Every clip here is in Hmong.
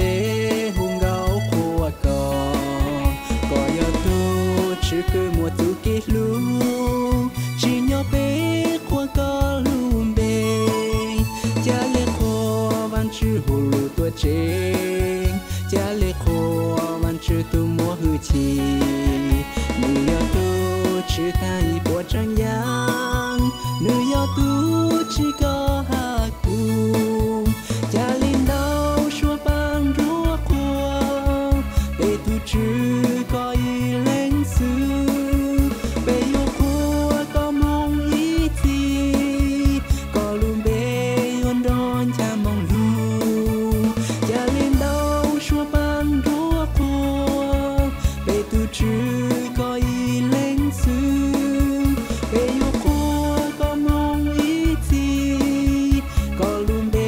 Peb hu nkauj qhuas koj, koj yog tus Tswv kws muaj txuj kev hlub, tsim nyog peb qhuas koj lub npe. Ca le qhuas Vaajtswv hu lug tuaj tsev, ca le qhuas Vaajtswv tug muaj hwj chim. Nwg yog tug Tswv taag ib puab tsaab yaam, nwg yog tug Tswv koj hab kuv. Ca le ntau suab paab nruab qhuas, peb tug Tswv koj ib leeg xwb. Peb yuav qhuas koj moog ib txhis, koj lub npe yuav nrov nchaag moog lug. Ca le ntau suab paab nruab qhuas, peb tug Tswv koj ib leeg xwb. Peb yuav qhuas koj moog ib txhis, koj lub npe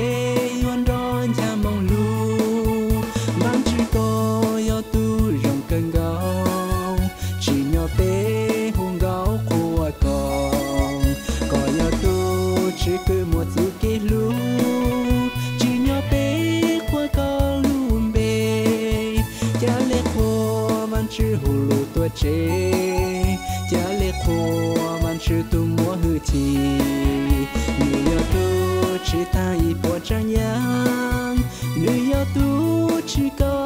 yuav nrov nchaag moog lug. Vaajtswv koj yog tug zoo kawg nkaus, tsim nyog peb hu nkauj qhuas koj. Koj yog tug Tswv kws muaj txuj kev hlub, tsim nyog peb qhuas koj lub npe. Ca le qhuas Vaajtswv hu lug tuaj tsev, ca le qhuas Vaajtswv tug muaj hwj chim. Nwg yog tug Tswv taag ib puab tsaab yaam, nwg yog tug Tswv koj